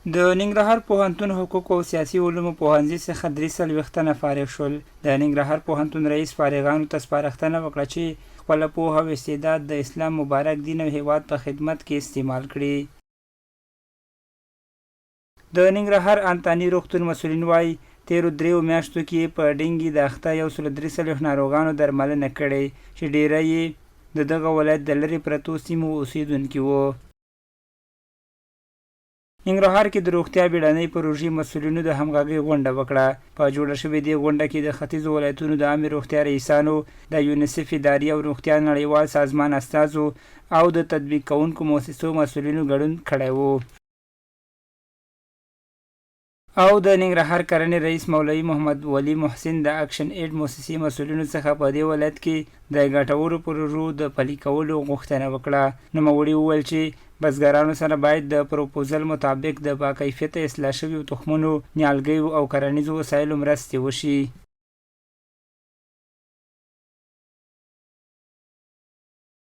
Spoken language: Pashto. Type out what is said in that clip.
د ننګرهار پوهنتون حقوقو او سیاسي علومو پوهنځي څخه 43 تنه فارغ شول. د ننګرهار پوهنتون رئیس فارغانو ته سپارښتنه وکړه چې خپله پوهه او استعداد د اسلام مبارک دین او هېواد په خدمت کې استعمال کړي. د ننګرهار انتاني روغتون مسؤلین وايي، تېرو درېیو میاشتو کې یې په ډینګي د اخته 143 ناروغانو درملنه کړې چې ډېری یې د دغه ولایت د لرې پرتو سیمو اوسېدونکي وو. ننګرهار کې د روغتیا بیړنۍ پروژې مسؤلینو د همغږۍ غونډه وکړه. په جوړه شوې دې غونډه کې د ختیځو ولایتونو د عامې روغتیا رئیسانو، د یونیسف ادارې او روغتیا نړیوال سازمان استازو او د تطبیق کوونکو موسسو مسؤلینو ګډون کړی وو. او د ننګرهار کرنې رئیس مولوي محمد ولي محسن د اکشن ایډ موسسې مسؤلینو څخه په دې ولایت کې د ګټورو پروژو د پلي کولو غوښتنه وکړه. نوموړي وویل چې بزګرانو سره باید د پروپوزل مطابق د باکیفیته اصلاح شویو تخمونو، نیالګیو او کرنیزو وسایلو مرستې وشي.